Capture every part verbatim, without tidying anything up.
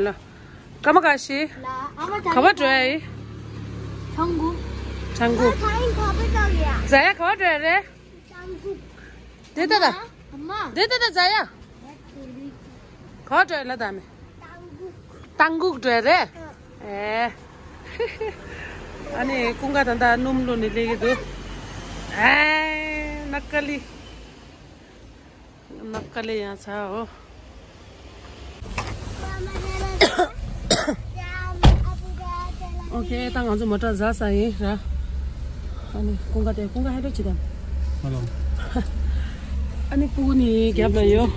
ལ། ཀ་མ་ཀ་ཤི། ག་པར་འགྲོ་ཡ་ཡིན། ཆང་གུ། ཆང་གུ། ད་ཡིན་ག་པར་འགྲོ་ཡ། ཛ་ཡ་ག་པར་འགྲོ་ཡ་རེད། ཆང་གུ། དེ་ལྟ་ད། ཨ་མ། དེ་ལྟ་ད་ཛ་ཡ། ག་པར་འགྲོ་ཡ་ལ་ད་མི། ཏང་གུག་འགྲོ་རེད། ཨེ། ཨ་ནི་ཀུན་དགའ་ད་ལྟ་སྣུམ་བླུགས་ནས་སླེབས་ཀྱི་འདུག་ཨེ། ནག་ཀ་ལི། ནག་ཀ་ལི་ཡང་ཚ་འོ། ཨོ་ཁེ། ད་ང་ཚོ་མོ་ཊ་ཟ་ས་ཡིན་ར། ཨ་ནི་ཀུན་དགའ་དེ་ཀུན་དགའ་ཧེ་ལོ་ཅི་དང་། ཧེ་ལོ། ཨ་ནི་ཕྲུ་གུ་ནི་རྒྱབ་ལ་ཡོད།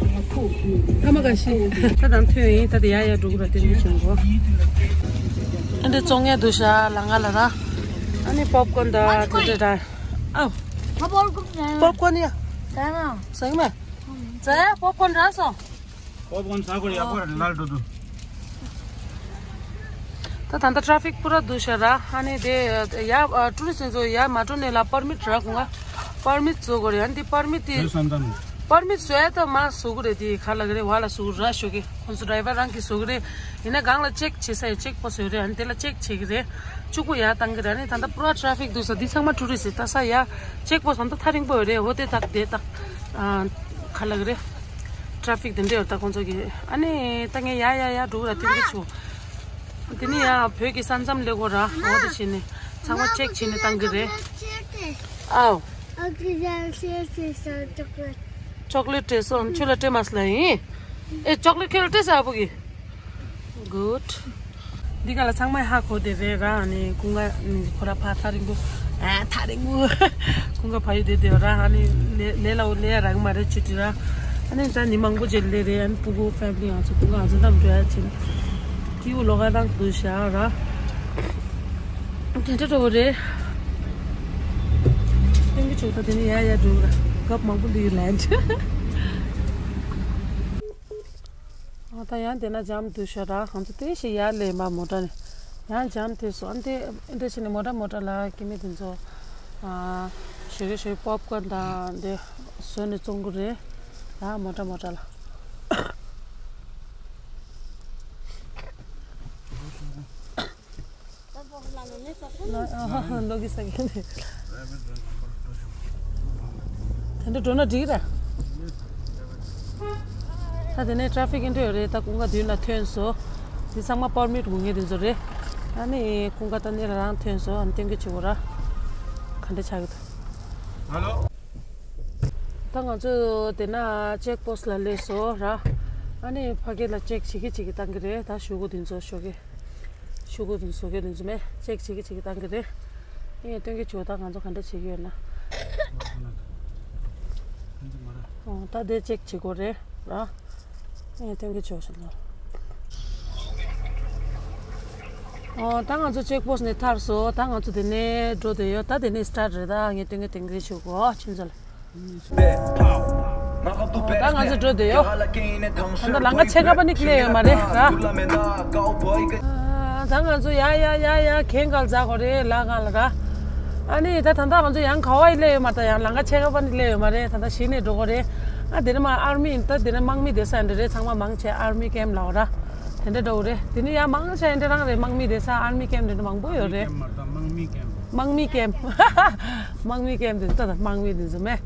ཀ་མ་ཀ་ཤི། ད་དང་ཐོན་ཡིན། ད་དེ་ཡ་ཡ་འགྲོ་གི་ར། དེ་རིང་བྱུང་གོ། ཨ་འདྲ་བཙོང་ཡ་འདུག་ཤ་ལ་ང་ལ་ར། ཨ་ནི་པོབ་ཀོན་ད་དེ་འདྲ་ར། ཨའོ། ང་པོབ་ཀོན་ཟ་ཡ། པོབ་ཀོན་ཡ། ཟ་ཡ་མ། ཟ་ཡ་པོབ་ཀོན་རག་སོང་། པོབ་ཀོན་ཟ་དགོས། ཡག་པོ་རེད། ལར་འགྲོ་དུས། ད་ད་ལྟ་ཊ་ཕིག་པུ་ར་འདུག་ཤ་ར། ཨ་ནི་དེ་ཡ་ཊུ་རི་སི་ཊི་ཚོ་ཡ་མ་འགྲོ་ནས་ལ་པར་མིཊ་རག་གོ་ང་། པར་མིཊ་བཟོ་དགོས་རེད། ཨ་ནི་དེ་པར་མིཊ་དེ། བཟོས་སམ་དམ། པར་མིཊ་བཟོ་ཡ་ད་མ་བཟོ་གི་རེད། དེ་ག་ལ་གི་རེད། བ་ལ་བཟོ་གི་ར་ཤོ་གི། ཁོང་ཚོ་ཌ་རའི་ཝར་རང་གིས་བཟོ་གི་རེད། ཡིན་ན་སྒང་ལ་ཅེག་བྱེད་ས་ཡ་ཅེག་པོ་སི་ཡོད་རེད། ཨ་ནི་དེ་ལ་ཅེག་བྱེད་གི་རེད། གཅིག་པོ་ཡ་བཏང་གི་རེད། ཨ་ནི་ད་ལྟ་པུ་ར་ཊ་ཕིག་འདུག་ས། འདི་ཚང་མ་ཊུ་རི་སི་ཊི་ད་ས་ཡ་ཅེག་པོ་སི་ད་ལྟ་ཐག་རིང་པོ་ཡོད་རེད། འོ་དེ་དག་དེ་དག་ཨ། ག་ལ་གི་རེད། ཊ་ཕིག་དེ་འདྲ་ཡོད་ད་ཁོང་ཚོ་གི། ཨ་ནི་ད་ངས་ཡ་ཡ་ཡ་འགྲོ་གི་ར། སྟོན་གི་བྱུང་། དེ་ནི་ཡ་བོད་ཀྱི་ས་མཚམས་སླེབས་གོ་ར། འོ་དེ་བྱས་ནས་ཚང་མ་ཅེག་བྱས་ནས་བཏང་གི་རེད། ཨའོ། ཅོག་ལེ་ཊི་སྤྲད་སོང་། ཁྱོད་ལ་སྤྲད་མ་སོང་ལ་ཡིན། ཨེ་ཅོག་ལེ་ཊི་ཁྱོད་ལ་སྤྲད་ས་ཨ་བུ་གི། གུཌ། འདི་ག་ལ་ཚང་མ་ཧ་གོ་དེ་རེད་ར། ཨ་ནི་ཀུན་དགའ་ཁོ་ར་ཕ་ཐག་རིང་པོ། ཨ་ཐག་རིང་པོ། ཀུན་དགའ་ཕ་ཡུལ་དེ་དེ་ར། ཨ་ནི་ལས་ལས་ལ་འོ་ལས་རག་མ་རེད་ཆུ་དྲི་ར། ཨ་ནི་ད་ནི་མང་པོ་ཅིག་ལས་རེད། ཨ་ནི་ཕྲུ་གུ་ཕེ་མི་ལི་ཡང་ཚོ་ཀུན་དགའ་ཚོ་འདམ་འགྲོ་ཡ་ཕྱིན། ཀི་འུ་ལོ་ག་དང་དུ་ཤ་ར། དེ་འདྲ་འགྲོ་གི་རེད། སྟོན་གི་ཆོག་ད་དེ་ནི་ཡ་ཡ་འགྲོ་གི་ར། སྐབས་མང་པོ་འདུག་ཡོད་ལན་ཆ། ཨ་ད་ཡང་དེ་ན་འཇམ་འདུག་ཤ་ར། ང་ཚོ་དེ་ཞིག་ཡར་ལས་མ་མོ་ཊ་ནས་ཡང་འཇམ་དེ་སོ། ཨ་འདི་འདི་བྱས་ནས་མོ་ཊ་མོ་ཊ་ལ་ཀི་མི་དེ་ཚོ་ཨ་ཞོ་གི་ཞོ་གི་པོབ་ཀོན་དང་འདི་བཟོས་ནས་བཙོང་གི་རེད། ཡང་མོ་ཊ་མོ་ཊ་ལ། ལོ་གི་ས་གི་ནས། དེ་འདྲ་འགྲོ་ན་འགྲིག་ར། ད་དེ་ནས་ཊ་ཕིག་ཨེ་འདྲ་ཡོད་རེད། ད་ཀུན་དགའ་མདུན་ལ་ཐོན་སོང་། འདི་ཚང་མ་པར་མིཊ་དགོས་མཁན་དེ་ཚོ་རེད། ཨ་ནི་ཀུན་དགའ་ད་ནི་རང་ཐོན་སོང་། ཨ་ནི་སྟོན་གི་བྱེད་དགོས་ར། ག་འདྲ་ཆགས་ཀྱི་འདུག་ཧ་ལོ། ད་ང་ཚོ་དེ་ན་ཅེག་པོ་སི་ལ་སླེབས་སོང་ར། ཨ་ནི་ཕ་གི་ལ་ཅེག་བྱེད་ཀྱི་བྱེད་ཀྱི་བཏང་གི་རེད། ད་ཞུ་གུ་དེ་ཚོ་ཞོ་གི་ཤོག་གུ་དེ་ཚོ་གི་དེ་ཚོ་མེད་ཅེག་བྱེད་ཀྱི་བྱེད་ཀྱི་བཏང་གི་རེད། ངས་སྟོན་གི་བྱེད་དགོས་ད་ང་ཚོ་ག་འདྲ་བྱེད་ཀྱི་ཡོད་ན། ཨོ་ད་དེ་ཅེག་བྱེད་དགོས་རེད་ར། ངས་སྟོན་གི་བྱེད་དགོས་ཤིག་ལ། ཨོ་ད་ང་ཚོ་ཅེག་པོ་སི་ནས་ཐར་སོང་། ད་ང་ཚོ་དེ་ནས་འགྲོ་བསྡད་ཡོད། ད་དེ་ནས་སི་ཊར་ཊི་རེད། ད་ངས་སྟོན་གི་སྟོན་གི་བྱེད་དགོས་ཁྱིམ་ཚང་ལ། ད་ང་ཚོ་འགྲོ་བསྡད་ཡོད། ད་ལྟ་ལམ་ཁ་ཕྱེད་ཀ་པ་ནི་སླེབས་ཡོད་མ་རེད་ར། ད་ང་ཚོ་ཡ་ཡ་ཡ་ཡ་གན་ག་ལ་འཛེག་དགོས་རེད་ལ་གང་ལ་ར། ཨ་ནི་ད་ད་ལྟ་ང་ཚོ་ཡང་ག་བ་ཡི་སླེབས་ཡོད་མ་རེད། ད་ཡང་ལམ་ཁ་ཕྱེད་ཀ་པ་ནི་སླེབས་ཡོད་མ་རེད། ད་ལྟ་གཞི་ནས་འགྲོ་དགོས་རེད། ཨ་དེ་ནས་མར་ཨར་མི་ཡིན། ད་དེ་ནས་དམག་མི་བསྡད་ས་འདྲ་རེད། ཚང་མ་མང་ཆེ་ཨར་མི་ཀེམ་ལ་འོ་ར། དེ་འདྲ་འགྲོ་དགོས་རེད། དེ་ནས་ཡང་མང་ཆེ་འདྲ་རང་རེད། དམག་མི་བསྡད་ས་ཨར་མི་ཀེམ་འདྲ་མང་པོ་ཡོད་རེད། དམག་མི་ཀེམ། དམག་མི་ཀེམ། དམག་མི་ཀེམ་དེ་ད་ད་དམག་མི་དེ་ཚོ་མེད།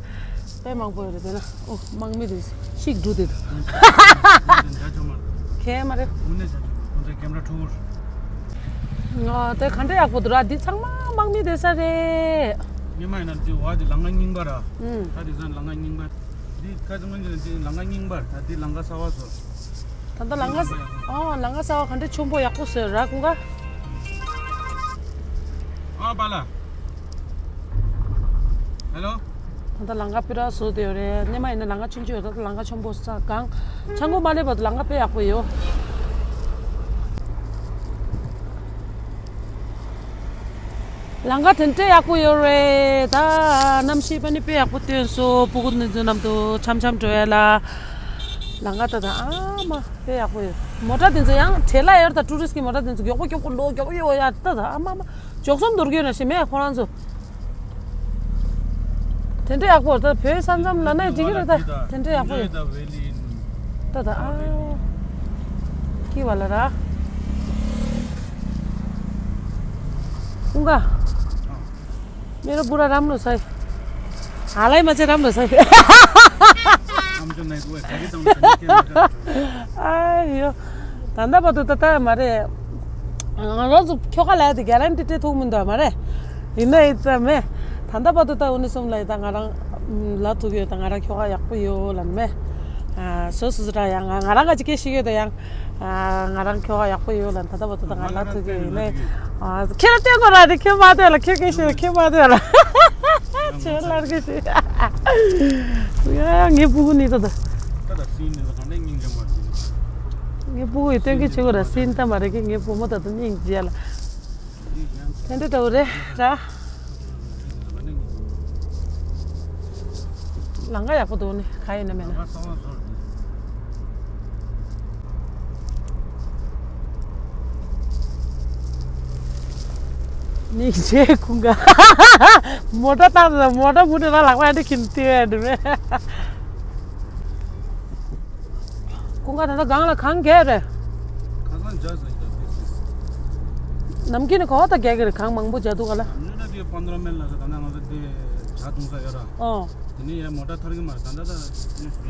དཔེ་མང་པོ་ཡོད་རེད་དེ་ན། ཨོ་དམག་མི་དེ་ཚོ་ཤིག་འགྲོ་དེ་དུ། ཁྱད་མ་རེད། ཨ་དེ་ག་འདྲ་ཡག་པོ་འདུག་ར། འདི་ཚང་མ་དམག་མི་བསྡད་ས་རེད། ཉི་མ་ཡིན་ན་འདི་བ་དེ་ལམ་ཁ་རྙིང་པ་ར། ཨུམ། ད་དེ་ཚང་ལམ་ཁ་རྙིང་པ། འདི་ཁ་ཚང་གི་འདི་ལམ་ཁ་རྙིང་པ། ད་འདི་ལམ་ཁ་གསར་པ་བཟོ། ད་ལྟ་ལམ་ཁ་ཨོ་ལམ་ཁ་གསར་པ་ག་འདྲ་ཆེན་པོ་ཡག་པོ་བཟོས་ར་ཀུན་དགའ། ཨ་པ་ལ། ཧེ་ལོ། ད་ལྟ་ལམ་ཁ་སྤུས་དག་བཟོས་བསྡད་ཡོད་རེད། སྔོན་མ་ཡིན་ན་ལམ་ཁ་ཆུང་ཆུང་ཡོད། ད་ལྟ་ལམ་ཁ་ཆེན་པོ་ས་གང་། ཆང་ཁུ་མ་སླེབས་བར་དུ་ལམ་ཁ་དཔེ་ཡག་པོ་ཡོད། ལམ་ཁ་དེ་འདྲ་ཡག་པོ་ཡོད་རེད། ད་གནམ་གཤིས་པ་ནི་དཔེ་ཡག་པོ་སྟོན་སོང་། སྤུ་གུ་དེ་ཚོ་མཉམ་དུ་འཆམ་འཆམ་འགྲོ་ཡ་ལ། ལམ་ཁ་ད་ད་ཨ་མ་དཔེ་ཡག་པོ་ཡོད། མོ་ཊ་དེ་ཚོ་ཡང་ཁྲེ་ལ་ཡོད། ད་ཊུ་རི་སི་ཊི་གི་མོ་ཊ་དེ་ཚོ་མགྱོགས་པོ་མགྱོགས་པོ་ལོ་མགྱོགས་པོ་ཡོད་ཡ། ད་ད་ཨ་མ་མ་མགྱོགས་སོང་འདུར་གྱི་ཡོད་ན་ཞེ་མེད་ཁོ་རང་ཚོ། དེ་འདྲ་ཡག་པོ་ད་བོད་ས་མཚམས་ལ་ནས་འགྲིག་གི་རེད། ད་དེ་འདྲ་ཡག་པོ་ཡོད། ད་ད་ཨ། ཀི་བ་ལ་ར། ཀུན་དགའ། मेरा बुरा राम लो साहब। हालै मा चाहिँ राम्रो छ है। आमजो नाइ को है, खरी त हुन्छ नि, के भन्छ? आयो। धन्दा बतु त त मारे। रोज ཁྱོ་ག་ལ་དེ་གེ་རན་ཊི་སྤྲད་ཐུབ་མི་འདུག་མ་རེད། ཡིན་ན་ཡིན་ཙམ་མེད། ད་ལྟ་བར་དུ་ད་འུ་ནི་གསུམ་ལ་ཡིན་ད་ང་རང་ལ་ཐུག་ཡོད། ད་ང་རང་ཁྱོ་ག་ཡག་པོ་ཡོད་ལབ་མེད། ཨ་སོ་སོ་སོ་ར་ཡང་ང་ང་རང་ག་ཅིག་སྐད་ཤེས་ཡོད་ད་ཡང་། ཨ་ང་རང་ཁྱོ་ག་ཡག་པོ་ཡོད་ལབ། ད་ལྟ་བར་དུ་ད་ང་ལ་ཐུག་ཡོད་ཡིན་ནའི། ཨ་ཁྱེད་རང་བསྟན་དགོས་ར་དེ་ཁྱོད་མ་བསྟན་ལ་ཁྱོད་སྐད་ཤེས་ལ་ཁྱོད་མ་བསྟན་ལ། ཁྱོད་ལ་སྐད་ཤེས། ཡ་ངའི་སྤུ་གུ་ནི་ད་ད། ད་ད་སྲིན་ནི་ད་ག་འདྲ་སྙིང་རྗེ་མ་རེད། ངའི་སྤུ་གུ་ཡི་སྟོན་གྱི་བྱེད་དགོས་ར་སྲིན་ད་མ་རེད་ཀི། ངའི་བུ་མོ་ད་ད་སྙིང་རྗེ་ལ། དེ་འདྲ་འདྲ་བོ་རེད་ར། ལམ་ཁ་ཡག་པོ་འདུག་ནི་ག་ཡིན་ན་མེད་ན། ནི་ཆེ་ཁུང་ག་མོ་ཊ་བཏང་ད་མོ་ཊ་མུ་ནས་ལ་ལག་པ་འདི་ཁྱིམ་དེ་འདྲ་མེད། ཀུན་དགའ་ད་ལྟ་སྒང་ལ་གངས་རྒྱག་རེད། ཁ་སང་རྒྱག་ཟེར་གྱི་འདུག་ཕིག་ཕིག་ནམ་རྒྱུན་ནས་ག་བ་ད་རྒྱག་གི་རེད། གངས་མང་པོ་རྒྱག་འདུག་ག་ལ། ཉི་ཟླ་དེ་པན་དྲ་མིལ་ལ་ཟེར། ད་ནང་ང་ཚོ་དེ་ཇ་བཏུང་ས་ཡོད་ར། ཨོ། དེ་ནས་ཡར་མོ་ཊ་ཐར་གི་མ་རེད། ད་ལྟ་ད་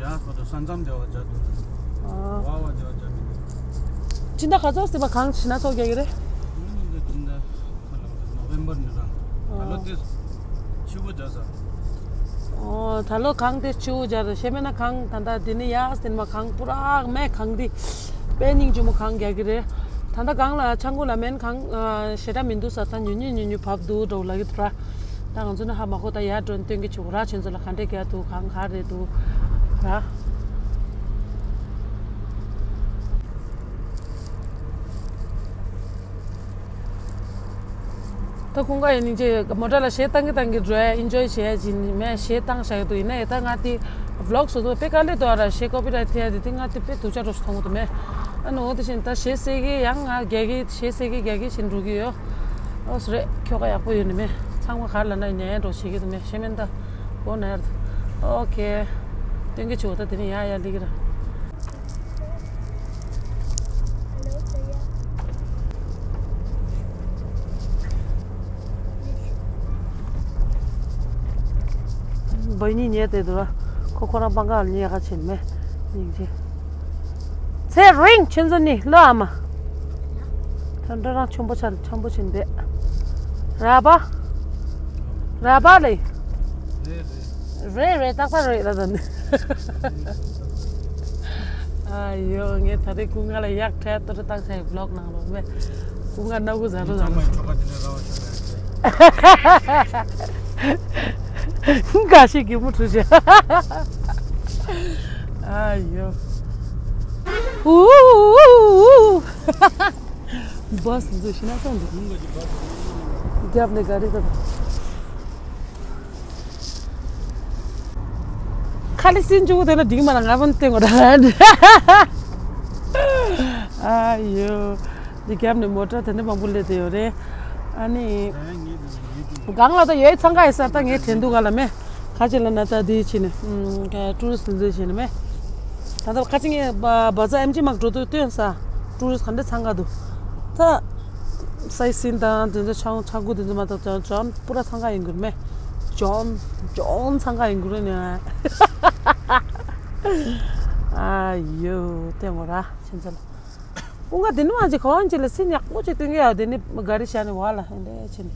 ཡར་བར་དུ་ས་མཚམས་དེ་བ་རྒྱག་འདུག་ཨོ། བ་བ་དེ་བ་རྒྱག་མི་འདུག་སྤྱི་ཟླ་ག་ཚོད་ཟེར་བ་གངས་ཕྱི་ན་ཚོགས་རྒྱག་གི་རེད། ཉི་ཟླ་དེ་ཉི་ཟླ་ཁ་ལ་ནོ་ཝེམ་བར་ནས་ར། ད་ལོ་དེ་ཕྱི་པོ་རྒྱག་ས། ཨོ། ད་ལོ་གངས་དེ་ཕྱི་པོ་རྒྱག་རེད། ཤེས་མེད་ན་གངས་ད་ལྟ་དེ་ནི་ཡག་སྟེང་མ་གངས་པུ་རག་མེད། གངས་དེ་དཔེ་སྙིང་རྗེ་མོ་གངས་རྒྱག་གི་རེད། ད་ལྟ་གངས་ལ་ཆང་ཁུ་ལ་མེན་གངས་ཞེ་དྲག་མི་འདུག་ས། ད་ཉུ་ཉུ་ཉུ་ཉུ་བབས་འདུག་འགྲོ་ལ་གི་འདུག་ར། ད་ང་ཚོ་ནི་ཧ་མ་གོ། ད་ཡར་འགྲོ་ནས་སྟོན་གི་ཆུ་ར། ཁྱེད་ཚོ་ལ་ག་འདྲས་རྒྱག་འདུག་གངས་ག་རེད་འདུག་ར། ད་ཁོང་ག་ཡིན་ནི་ཅེ་མོ་ཊ་ལ་གཞས་བཏང་གི་བཏང་གི་འགྲོ་ཡ་ཨིན་ཇོའི་བྱེད་ཡ་ཅིག་མེད། གཞས་བཏང་བཞག་གི་འདུག་ཡིན་ན་ཡ་ད་ང་དེ་ཝི་ལོག་བཟོ་འདུག་དཔེ་དཀའ་ལས་འདུག་ཨ་ར། གཞས་ཀོ་པི་རའེ་ཊི་ཐེབས་ཡ་དེ་དེ་ང་དེ་དཔེ་སྡུག་ཅག་འགྲོ་ཞིག་མཐོང་གི་འདུག་མེད། ཨ་ནི་འོ་དེ་བཞིན་ད་གཞས་གསལ་གི་ཡང་ང་རྒྱག་གི་གཞས་གསལ་གི་རྒྱག་གི་བཞིན་འགྲོ་གི་ཡོད། ཨོ་སི་རེད། ཁྱོ་ག་ཡག་པོ་ཡོད་ནི་མེད། ཚང་མ་ག་རེ་ལབ་ན་ཉན་འགྲོ་བྱེད་ཀྱི་འདུག་མེད། ཤེས་མེད་ད། ཨོ་ན་ཡར། ཨོ་ཁེ། སྟོན་གི་ཆུ་ད་དེ་ནི་ཡ་ཡ་ལི་གི་ར། བོད་ཉིད་ཉལ་དེ་འདུག་ར། ཁོ་ཁོ་རང་པང་ཁ་ལ་ཉལ་ཁ་ཕྱིན་མེད། སྙིང་རྗེ། ཚེ་རིང་ཁྱེད་ཚོ་ནི་ལོ་ཨ་མ། ད་འདྲ་རང་ཆོན་པོ་ཆ་ཆམ་པོ་ཕྱིན་པས། ར་པ། ར་པ་ལེ། རེད་རེད། རྟག་པར་རེད་ལ་ད་ནི། ཨ་ཡོ་ངས་ད་རེས་སྐུ་ང་ལ་ཡག་ཁྲལ་ཏོ་རེ་བཏང་ཆ་ཡི་ཝི་ལོག་ནང་ལོག་མེད། སྐུ་ང་སྣ་བུ་ཟ་རོ་ཟ་རོ། ཚང་མ་ཡི་ཆོ་ག་དེ་འདྲ་ར་བ་ཤོད་ཡ་ཟེར། འགའ་ཞིག་གི་མུ་ཁྲུ་ཤ། ཨ་ཡོ། ཨུ་ཨུ་ཨུ་ཨུ། བྷ་སི་འཛུལ་ཤི་ན་སོང་འདུག་རྒྱབ་ནས་ག་རེ་ད། ཁ་ལི་སིན་ཅུ་དེ་ལ་འགྲིག་མ་ལ་ང་ཕན་ཏེ་ངོ་ད། ཨ་ཡོ། འདི་རྒྱབ་ནས་མོ་ཊ་དེ་འདྲ་མང་པོ་སླེབས་བསྡད་ཡོད་རེད། ཨ་ནི། སྒང་ལ་ད་ཡོད་འཚང་ཁ་ཡོད་ས། ད་ངས་དྲན་འདུག་ག་ལ་མེད། ཁ་ཅིག་ལ་ན་ད་དེ་ཕྱིན་ནས་ཀྲུ་རི་སི་འཛུལ་ཕྱིན་ནས་མེད། ད་ལྟ་ཁ་ཅིག་ངས་བ་ཛ་ཨེམ་ཇི་མག་འགྲོ་དུས་སྟོན་ས། ཀྲུ་རི་སི་ག་འདྲ་འཚང་ཁ་འདུག་ད་སའི་སིན་དང་དེ་ཚོ་ཆང་ཆང་ཁུ་དེ་ཚོ་མ་གཏོགས་ཅང་ཅང་པུ་ར་འཚང་ཁ་ཡིན་གྱི་མེད། ཅང་ཅང་འཚང་ཁ་ཡིན་གྱི་རེད་ནས། ཨ་ཡོ་དེ་ངོ་ར་ཕྱིན་ཚར་ལ། ཀུན་དགའ་དེ་ནི་མ་ཅིག་གང་ཅིག་ལ་སེམས་ཡག་པོ་ཅིག་སྟོན་གི་ཡ། དེ་ནི་ག་རི་བཞག་ནས་བ་ལ་ཧན་དེ་ཕྱིན།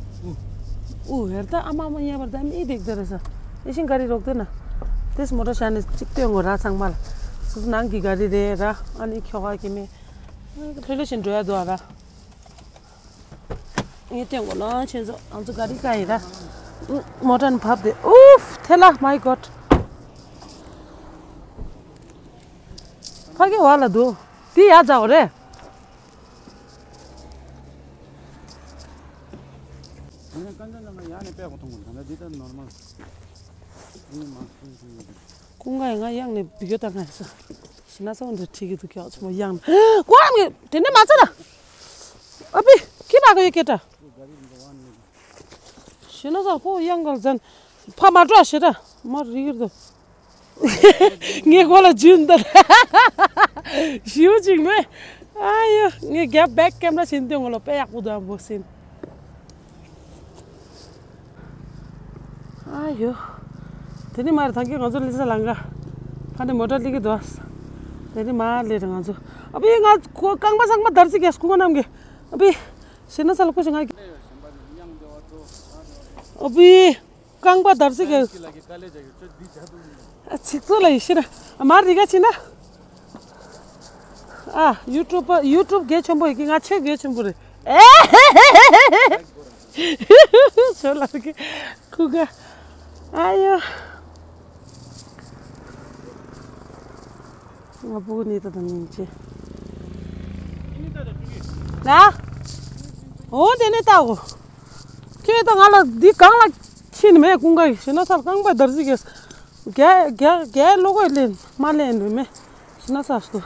ཨུ། ཨུ་ཧེར་ད་ཨ་མ་མ་ཉེ་བར་ད་མི་དེག་དེ་རེད་ས། ཨེ་ཤིང་ག་རི་རོག་དེ་ན། དེས་མོ་ཊ་བཞག་ནས་ཅིག་སྟོན་དགོས་ར་ཚང་མ་ལ། སུ་སུ་ནང་གི་ག་རི་རེད་ར། ཨ་ནི་ཁྱོ་ག་གི་མེ། ལྷོད་ལྷོད་བཞིན་འགྲོ་ཡ་འདུག་ཨ་ར། ངས་སྟོན་དགོས་ལ་ཁྱེད་ཚོ་ང་ཚོ་ག་རི་ཀ་ཡིན་ར། མོ་ཊ་ནི་བབས་ཏེ། ཨུབ་ཐེ་ལ། མའི་གོཌ། ཕ་གི་བ་ལ་འདུག་དེ་ཡ་ཛའོ་རེད། ཡང་ནས་དཔེ་གོ་མཐོང་གོ་ད་ལྟ་འདི་ལྟར་ནོར་མལ། འདི་མ་སུ་སུ་ཡོད། ཀུན་དགའ་ཡིན་ང་གཡང་ནས་བི་ཡོ་ད་ང་ས། ཤི་ན་ས་འོ་འདི་ཁྲིད་ཀྱི་འདུག་ཀྱག་ཆུ་མོ་གཡང་ནས། ཀུ་ཨ་མི་དེ་ནས་མ་ཚར་ཨ་པི་ཁྱི་ལ་གོ་ཡི་ཀེ་ཏྲ། ཤི་ན་ས་ཧོ་གཡང་ག་ལ་ཟན། ཕ་མ་འགྲོ་ཤི་ད་མ་རིག་གི་འདུག་ངའི་མགོ་ལ་རྒྱུན་དར། ཞིའུ་ཅིག་མེད། ཨ་ཡོ། ངའི་རྒྱབ་བེག་ཀེམ་ར་བྱིན་དུས་ངོ་ལ་དཔེ་ཡག་པོ་འདུག་ཨ་འབོ་སིན། ཨ་ཡོ། དེ་ནི་མར་ཐང་གི་ང་ཚོ་ལི་ས་ལང་ག་ཕ་ནི་མོ་ཊ་ལི་གི་དོ། དེ་ནི་མ་ལེ་ར་ང་ཚོ། ཨ་བི་ང་ཁོ་རྐང་པ་སང་པ་དར་སི་གེ་སྐུ་ང་ནམ་གི། ཨ་བི། ཤི་ན་ས་ལ་ཁུ་ཤི་ང་གི། ཨ་བི། རྐང་པ་དར་སི་གེ། ཨ་ཚིག་ཚོ་ལ་ཡི་ཤི་ན། ཨ་མར་རི་ག་ཆི་ན། ཨ་ཡུ་ཊུབ་པ་ཡུ་ཊུབ་གལ་ཆེན་པོ་ཡི་གི་ང་ཆེ་གལ་ཆེན་པོ་རེད། ཆོ་ལ་གི་ཁུ་ག་ཨ་ཡོ། ང་བུ་ནི་ད་དང་ཉིན་ཅི། ན། འོ་དེ་ནས་ལྟ་འོ། ཁྱོད་ད་ང་ལ་འདི་གང་ལ་ཕྱིན་མེད་ཀུན་དགའ་ཡི་ཤི་ན་ས་རྐང་པ་དར་སི་གེ། རྒྱ་རྒྱ་རྒྱ་ལོ་གོས་ལེན་མ་ལེན་རུ་མེད་ཤི་ན་ས་སུ།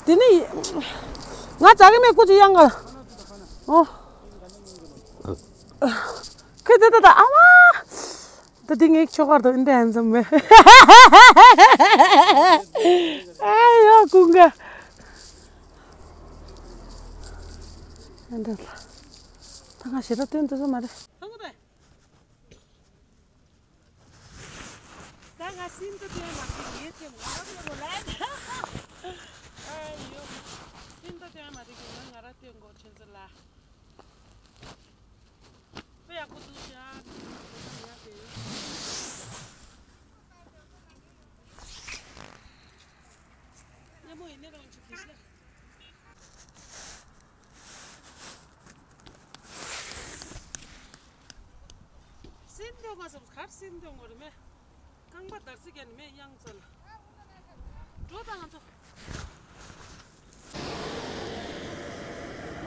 དེ་ནི་ང་ཙག་གི་མེད་ཀུ་ཅི་ཡང་ག་ཨོ། ཁྱོད་ད་ད་ད་ཨ་མ། ད་འདི་ངའི་ཆོ་གར་དུ་འདི་ཧན་ཙམ་མེད། ཨ་ཡོ་ཀུན་དགའ། ཨ་འདི་ལ། ད་ང་ཞེ་དྲག་སྟོན་དུ་སོ་མ་རེད། ད་ང་སིན་དུ་སྟོན་མ་ཐུབ་ཡེ་ཐེམ་ང་ར་ཐེམ་གོ་ལ། ཨ་ཡོ། སིན་དུ་སྟོན་མ་ཐུབ་ཀྱི་ང་ང་ར་ཐེམ་གོ་ཆེན་ཚུ་ལ། དཔེ་ཡག་པོ་འདུག་ཤག་ཡག་དེ། སྙན་མོ་ཡིན་ནའི་རང་ཅིག་དེ་ཤག་སེམས་སྟོང་མ་སོང་གར་སེམས་སྟོང་ངོ་རེ་མེད། རྐང་པ་འདར་སི་གན་མེད་གཡང་ཚལ། འགྲོ་དང་ང་ཚོ།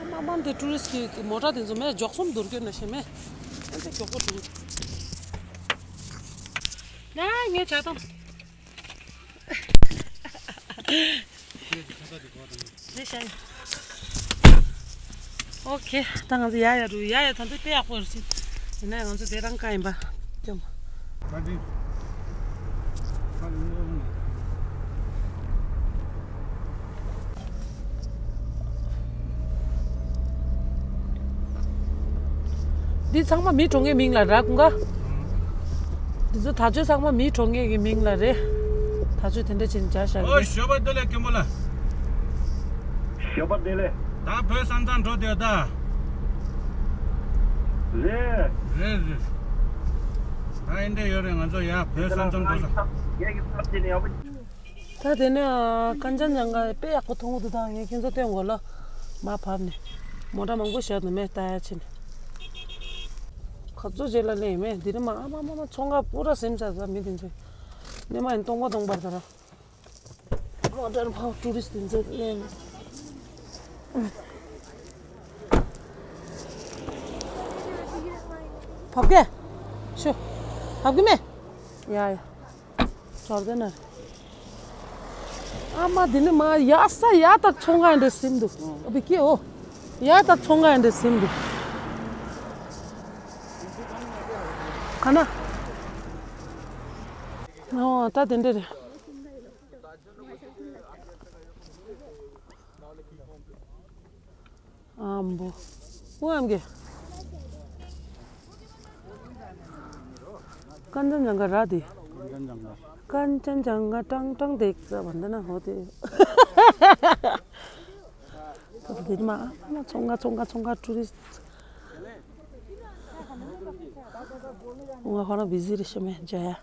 མ་མ་འདི་ཊུ་རི་སི་གི་མོ་ཊ་དེ་ཚོ་མེད་འཇོག་སོམ་འདུར་སྐྱོན་ན་ཤེས་མེད། ཨ་འདི་མགྱོགས་པོ་འགྲོ། ན་ངས་བྱ་དང་། རེད་ཤག་ཨོ་ཁེ། ད་ང་ཚོ་ཡ་ཡ་རུ་ཡ་ཡ་ད་འདི་དཔེ་ཡག་པོ་རེད་ཟིན། ཡིན་ན་ང་ཚོ་དེ་རང་ཀ་ཡིན་པ། ཅོམ། འདི་ཚང་མ་མི་གྲོངས་མཁན་མིང་ལ་ར་ཀུན་ག་འདི་ཚོ་ད་ཆོས་ཚང་མ་མི་གྲོངས་མཁན་གྱི་མིང་ལ་རེད། ད་ཆོས་དེ་འདྲ་བྱས་ནས་བྱ་བཞག་ཨོ་རེད། ཞོ་པ་འདི་ལས་ཀེ་མོ་ལ། ཞོ་པ་འདི་ལས། ད་བོད་ས་མཚམས་འགྲོ་དེ་ད། རེད། རེད་རེད། ད་ཨེ་འདྲ་ཡོད་རེད། ང་ཚོ་ཡ་བོད་ས་མཚམས་འགྲོ་ས། ངེད་ཀྱི་ས་ཆ་ནས་ཡག་པོ། ད་དེ་ནས་ཀན་ཅན་ཇང་ག་དཔེ་ཡག་པོ་མཐོང་གི་འདུག་ད་ངས་ཁྱེད་ཚོ་སྟོན་དགོས་ལ། མ་བབས་ནས། མོ་ཊ་མང་པོ་བཞག་འདུག་མེད་ལྟ་ཡ་ཕྱིན། ཁ་ཚོ་རྗེས་ལ་ལེན་མེད་འདི་རེད་མ་ཨ་མ་མ་མ་ཚོང་ཁ་པུ་ར་སེམས་ཚ་ཚ་མི་དེ་ཚོས། ནས་མ་ཡིན་སྟོང་པ་སྟོང་པར་ད་ར། མོ་ཊར་ཕར་ཊུ་རི་སི་དེ་ཚོས་ལེན། བབས་གས། ཤོ། བབས་གི་མེད། ཡ་ཡ། ཚོར་དེ་ན། ཨ་མ་དེ་ནི་མ་ཡ་ས་ཡ་དག་ཚོང་ཁང་འདྲ་སིམ་འདུག་ཨ་བི་ཀི་ཨོ། ཡ་དག་ཚོང་ཁང་འདྲ་སིམ་འདུག་ག་ན། ཨོ་ད་དེ་འདྲ་རེད། ཨམ་བོ། ཨུ་ཨམ་གེ། ཀན་ཅན་ཇང་ག་ར་དེ། ཀན་ཅན་ཇང་ག་ཀྲང་ཀྲང་དེ་ཙ་བ་འདི་ན་ཧོ་དེ། ད་དེ་མ་མ་ཚོང་ཁང་ཚོང་ཁང་ཚོང་ཁང་ཊུ་རི་སི། ང་ཧོ་ར་བི་ཟི་རེ་ཤི་མེ་ཇ་ཡ།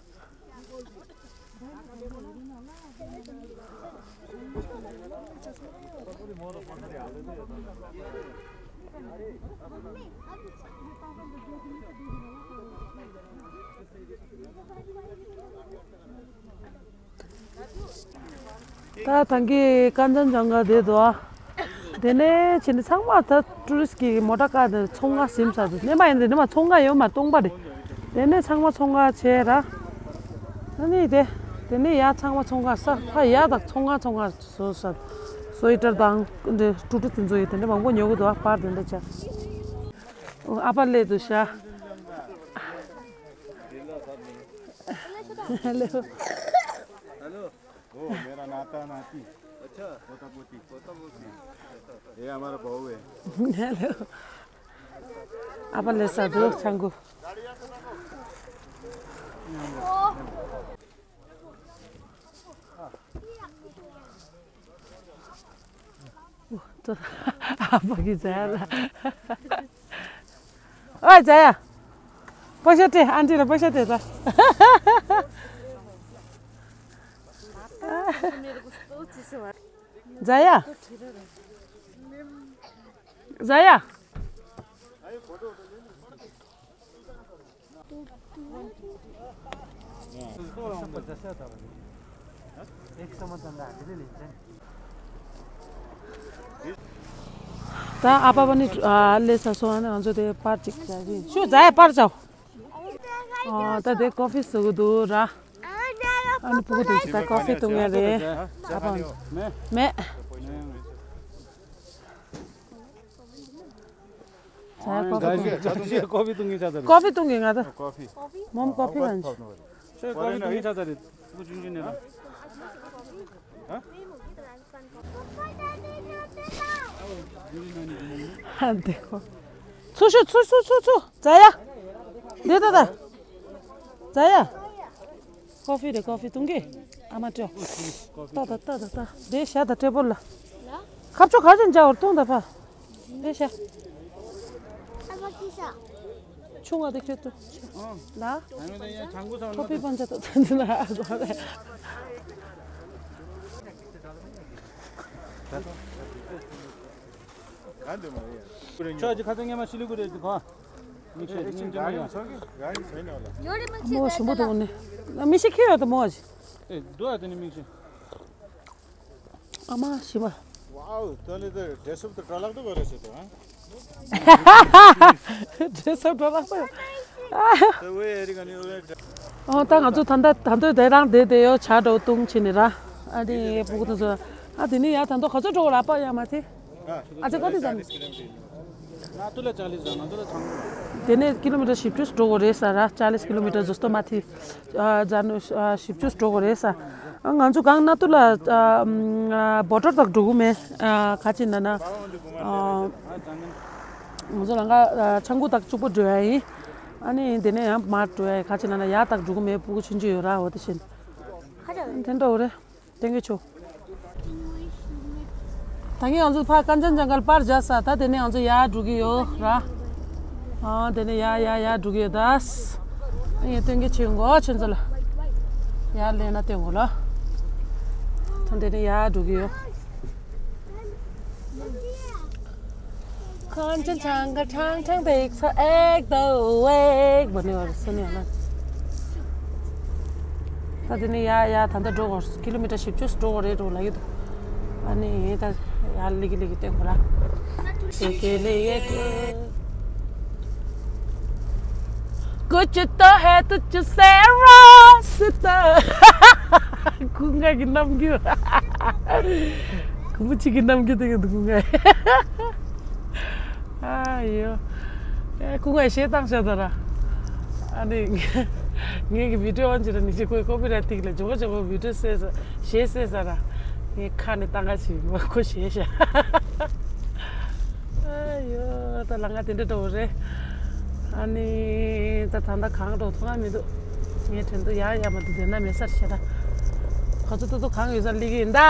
ད་ཐང་གི་ཀན་ཅན་ཇང་ག་དེ་དོ། དེ་ནས་ཕྱིན་ནས་ཚང་མ་ད་ཊུ་རི་སི་གི་མོ་ཊ་ཀ་དེ་ཚོང་ཁང་ཟིན་ཚར་འདུག་ནས་མ་ཡིན་དེ་ནས་མ་ཚོང་ཁང་ཡོད་མ་སྟོང་པ་རེད། དེ་ནས་ཚང་མ་ཚོང་ཁང་བྱས་ར། ཨ་ནི་དེ། དེ་ནས་ཡ་ཚང་མ་ཚོང་ཁང་ས་ཕ་ཡ་དང་ཚོང་ཁང་ཚོང་ཁང་བཟོ་ས། སོ་ཡི་ཏར་དང་འདི་ཀྲུ་ཀྲུ་དེ་ཚོ་ཡི་དེ་འདྲ་མང་པོ་ཉོ་གི་འདུག་ཨ་པར་དེ་འདྲ་བྱ། ཨ་པར་སླེབས་འདུག་ཤ། ལེའོ། हेलो। ओ, मेरा नाता नाती। अच्छा। पोता पोती। पोता पोती। ये हमारा बहू है। हेलो। आपा लेसा दो छांगु। आपा की जाया। ओए जाया। पैसा टे, आन्टीलाई पैसा टे त। जाया। जाया। ད་ཨ་ཕ་བ་ནི་ཨ་ལེ་ས་སོང་ཨ་ནི་ང་ཚོ་དེ་པར་ཅིག་བྱ་གི་ཤུ་ཛའི་པར་ཅའོ། ཨ་ད་དེ་ཀོ་ཕི་བཟོ་གི་འདུག་ར། ཨ་ནི་ཕྲུ་གུ་དེ་ད་ཀོ་ཕི་འཐུང་ཡ་རེད། ཨ་ཕ་མེད། ཀོ་ཕི་འཐུང་གི་ཆ་ཚ་རེད། ཀོ་ཕི་འཐུང་གི་ང་ད་མོམ་ཀོ་ཕི་གང་ཅི། ཁྱོད་ཀོ་ཕི་འཐུང་གི་ཆ་ཚ་རེད། ཕྲུ་གུ་ཆུང་ཆུང་ནས་ལ། འདི་ཁོ། ཚུར་ཤོག་ཚུར་ཚུར་ཚུར་ཚུར། ཛ་ཡ། འདི་ད་ད། ཛ་ཡ། ཀོ་ཕི་རེད་ཀོ་ཕི་འཐུང་གི། ཨ་མ་སྤྲོ། ཏ་ད་ཏ་ད་ཏ། འདི་ཤ་ད་ཏྲེ་བོ་ལ། ཁ་ཕྱོགས་ག་ཅན་འཇའ་བར་འཐུང་ད་ཕ། འདི་ཤ། ཆུང་བ་དེ་ཁྱོད་ཚོ། ལ། ཁོ་པའི་པང་ཆ་དོ་ཚན་ཚན་ལ་ཨ་ཟོ་རེད། ཁྱོད་ཀྱི་ཁ་ཚ་ངས་མ་ཤི་ལི་གུ་རེད་དེ་གོ། མི་ཤེས་ཉིན་དུ་མི་ཡོང་། མོ་ཞིམ་པོ་དང་ནི། མི་ཤེས་ཁྱོད་ཡོད་དོ་མོ་ཨ་ཅི། ཨེ་འདུག་ཨ་དེ་ནི་མི་ཤེས། ཨ་མ་ཞི་བ། ཝའོ། ད་ནི་ད་ཌེ་སོབ་ད་གྲ་ལག་ཏུ་བ་རེ་ཟེར་ཏོ་ཨ། ཌེ་སོབ་གྲ་ལག་ཏུ། ད་ཝེ་ཨེ་རི་ག་ནི་ཝེ། ཨོ་ད་ང་ཚོ་ད་ལྟ་ད་ལྟ་དེ་རང་དེ་དེ་ཡོ་ཆ་འགྲོ་བཏུང་ཕྱིན་ནི་ར། ཨ་དེ་ཡེ་ཕྲུ་གུ་དེ་ཚོ། ཨ་དེ་ནི་ཡ་ད་ལྟ་ག་ཚོད་འགྲོ་བ་ལ་པ་ཡ་མ་དེ། ཨ་ཅེ་ག་དེ་ཙམ། ང་ཚོ་ལ་ཅཱ་ལི་ཟ་ང་ཚོ་ལ་ཚང་མ། དེ་ནས་ཀི་ལོ་མི་ཊར་བཞི་བཅུ་འགྲོ་དགོས་རེད་ས་ར། ཅཱ་ལི་ཀི་ལོ་མི་ཊར་ཟོ་སྟོ་མ་ཐི། ཨ་ཛ་ནུ་ཨ་བཞི་བཅུ་འགྲོ་དགོས་རེད་ས། ཨ་ང་ཚོ་གང་ན་ཏུ་ལ་ཨ་ཨམ་ཨ་བོ་ཊར་དག་འགྲོ་གི་མེད། ཨ་ག་ཅི་ན་ན་ཨ་ང་ཚོ་ལ་ང་ཨ་ཆང་ཁུ་དག་གཅིག་པོ་འགྲོ་ཡ་ཡིན། ཨ་ནི་དེ་ནས་ཡང་མར་འགྲོ་ཡ་ཡིན། ག་ཅི་ན་ན་ཡ་དག་འགྲོ་གི་མེད། ཕྲུ་གུ་ཆུང་ཆུང་ཡོད་ར། འོ་དེ་བཞིན་དེ་འདྲ་འོ་རེད། ཐེང་ཀིའུ་ཆོ། ད་ངས་ང་ཚོ་ཕ་ཀན་ཅན་ཇང་གལ་པར་བཞག་ས། ད་དེ་ནས་ང་ཚོ་ཡར་འགྲོ་གི་ཡོད་ར། ཨ་དེ་ནས་ཡར་ཡར་ཡར་འགྲོ་གི་ཡོད་ད། ངས་སྟོན་གི་ཆེ་འགོ་ཆེན་ཚོ་ལ། ཡར་ལེན་ན་སྟོན་གོ་ལ། ད་དེ་ནས་ཡར་འགྲོ་གི་ཡོད། ཁོང་ཚོ་ཆང་ག་ཁྲང་ཁྲང་བེག་ཚ་ཨེག་དོ་ཝེག་བོ་ནི་བར་སོ་ནི་ཡོད་ན། ད་དེ་ནི་ཡ་ཡ་ད་ལྟ་འགྲོ་དགོས། ཀི་ལོ་མི་ཊར་བཞི་བཅུ་འགྲོ་དགོས་རེད་འགྲོ་ལ་ཡོད། ཨ་ནི་ད་ཡ་ལི་གི་ལི་གི་སྟེང་གོ་ལ། ཡེ་ཀེ་ལི་ཡེ་ཀེ། कुछ तो है तुझसे रास्ता। ཀུན་དགའ་གི་རྣམ་འགྱུར། ཀུན་པོ་གཅིག་གི་རྣམ་འགྱུར་དེ་གི་འདུག་ཀུན་དགའ། ཨ་ཡོ། ཨེ་ཀུན་དགའ་ཞེ་སྡང་བྱ་ད་ར། ཨ་ནི། ངའི་གི་བི་ཌིའོ་ཨོན་བྱེད་ར་ནི་ཅི་ཁོའི་ཀོ་པི་རའེ་ཊི་ཐིག་ལ་ཇོ་ག་ཇོ་ག་བི་ཌིའོ་བཟོས་ས་ཞེས་བཟོས་ས་ར། ངའི་ཁ་ནས་ཏང་ག་ཞིག་མ་ཁོ་ཞེས་ཤ། ཨ་ཡོ་ད་ལ་ང་དེ་འདྲ་འགྲོ་རེད། ཨ་ནི་ད་ད་ལྟ་གང་འགྲོ་ཐུབ་ང་མི་འདུག་ངའི་དྲན་དུ་ཡ་ཡ་མ་འདུག་དེ་ན་མེད་སར་ཤ་ད། ཁོ་ཚོ་ཏོ་ཏོ་གང་ཡོད་ས་ལི་གི་ཡིན་ད་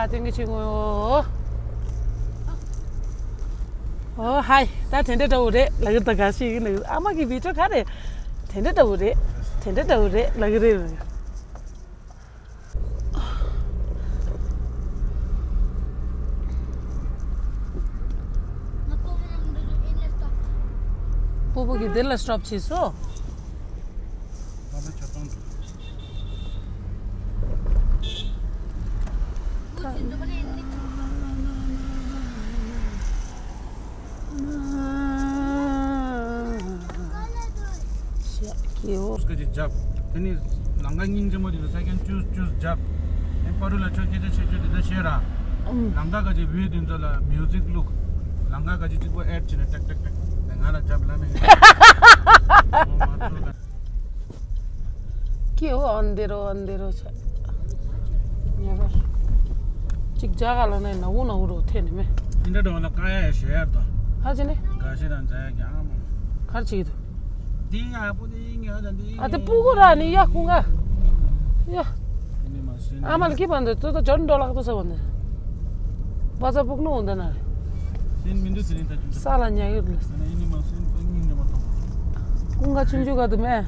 དེང་གི་ཆུ་ངོ་། ཨོ་ཧའི། ད་དེ་འདྲ་འདྲ་བོ་རེད་ལ་གི་ད་ག་ཞིག་ཡིན་ལ་གི་ཨ་མ་གི་བི་ཌིའོ་ག་རེད། དེ་འདྲ་འདྲ་བོ་རེད། དེ་འདྲ་འདྲ་བོ་རེད་ལ་གི་རེད། སྤོ་བོ་གི་དེ་ལ་སི་ཊོབ་བྱས་སོ། སྐད་ཅིག་རྒྱབ། དེ་ནི་ལམ་ཁ་སྙིང་རྗེ་མོ་དེ་ཚོ་ས་ཁན་ཅུས་ཅུས་རྒྱབ། ཨེ་པ་རུ་ལ་ཆོས་སྐད་ཆ་བཤད་རྒྱུ་དེ་འདྲ་བཤད་ར། ཨུམ། ལམ་ཁ་ག་ཅིག་བུད་དེ་ཚོ་ལ་མིའུ་ཟིག་བླུག་ལམ་ཁ་ག་ཅིག་གཅིག་པོ་ཨེཌ་བྱས་ནས་ཏག་ཏག་ཏག་ང་ལ་རྒྱབ་ལ་མེད། ཀི་འོ་ཨན་དེ་རོ་ཨན་དེ་རོ་ཆ། ཉེ་བར། གཅིག་རྒྱ་གར་ལ་ནས་ནག་འུ་ནག་འུ་རོ་ཐེ་ནི་མེ། འདི་འདྲ་འགྲོ་ལ་ཀ་ཡ་ཞེ་ཡར་དང་། ཧ་ཅི་ནི། དགའ་ཤི་དང་མཛའ་ཡ་གྱང་མོ། གར་ཅིག་དུ། འདི་ཡག་པོ་འདི་ཡིན་ཡ་དང་འདི་ཡིན། ཨ་དེ་སྤུ་གུ་ར་ནི་ཡ་ཁུང་ག་ཡ། ཨ་མ་ལ་ཁྱི་པ་འདི་ཏོ་ཏོ་ཇོན་འགྲོ་ལག་ཏོ་ས་བ་ནི། བ་ཚ་སྤུག་ནུ་འོང་ད་ན་རེ། ས་ལ་ཉལ་ཡོད་ལ། ཀུན་དགའ་ཆུང་ཆུང་ག་དུ་མེ།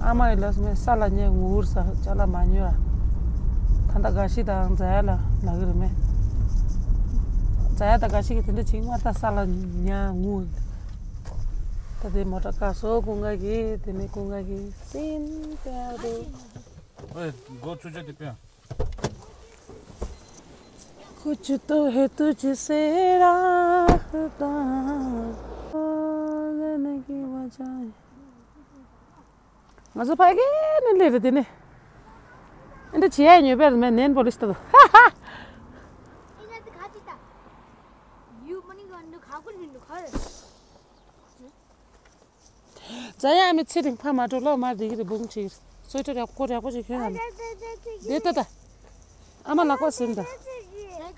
ཨ་མ་ཡི་ལ་སུ་མེ་ས་ལ་ཉལ་ངུ་འུར་ས་ཅ་ལ་མ་ཉོ་ར། ད་ལྟ་དགའ་ཤི་དང་མཛའ་ཡ་ལ་ལ་གི་རེད་མེ། མཛའ་ཡ་དང་དགའ་ཤི་གི་དེ་འདྲ་ཅིག་ང་ད་ས་ལ་ཉལ་ངུ། ད་དེ་མོ་ཊ་བཀག་སོ་ཀུན་དགའ་གི་དེ་ནས་ཀུན་དགའ་གི་སིན་ཏེ་རུ། ཨེ། སྒོ་ཆུ་ཆ་དེ་པེ། कुछ तो है तुझसे राहता, जाने की वजह है। ང་ཚོ་ཕ་གི་ནས་སླེབས་རེད་དེ་ནས། ཨེ་འདྲ་བྱེད་ཡ་ཉོས་པས་མེད་ནན་པོ་ལིས་ཏོ། ཧ་ཧ། ཛ་ཡ་མི་ཚེ་རིང་ཕ་མ་འགྲོ་ལོ་མ་རེད་གི་རེད་འབུང་ཆིག་སོས་ཏོ་རེ་ཀོ་རེ་ཀོ་ཅིག་ཁྱོད་ང་ལ་དེ་ལྟ་ད། ཨ་མ་ལག་པ་ཟིན་ད།